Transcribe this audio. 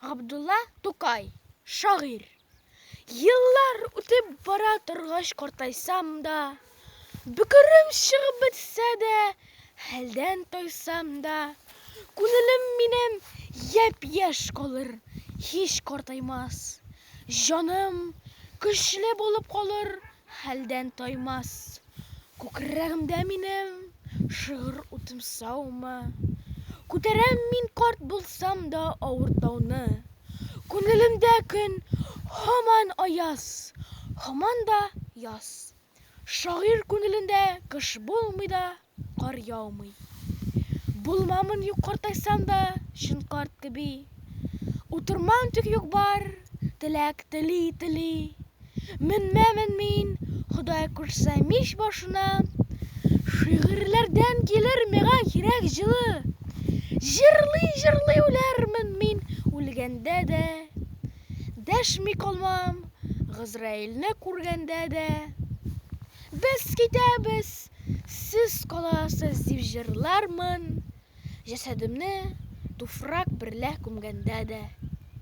Габдулла Тукай, шагыйрь. Еллар үтеп бара торгач картайсам да, Бөкерем чыгып бетсә дә, хәлдән тайсам да, Күнелем минем япь-яшь калыр, һич картаймас. Җаным көчле булып калыр, хәлдән таймас. Күкрәгемдә минем шигырь утым саумы? Күтәрәм мин карт булсам да авыр тауны. Күңелемдә көн һаман аяз, һаман да яз. Шагыйрь күңелендә кыш булмый да, кар яумый. Булмамын юк картайсам да, чын карт кеби. Утырмам тик юк-бар, теләк тели-тели. Менмәмен мин, Ходай кушса, мич башына. Шигырьләрдән килер миңа йөрәк җылы. Җырлый-җырлый үләрмен мин үлгәндә дә. Дәшми калмам, Газраилне күргәндә дә. Без китәбез, сез каласыз, дип җырлармын. Җәсәдемне туфрак берлә күмгәндә дә.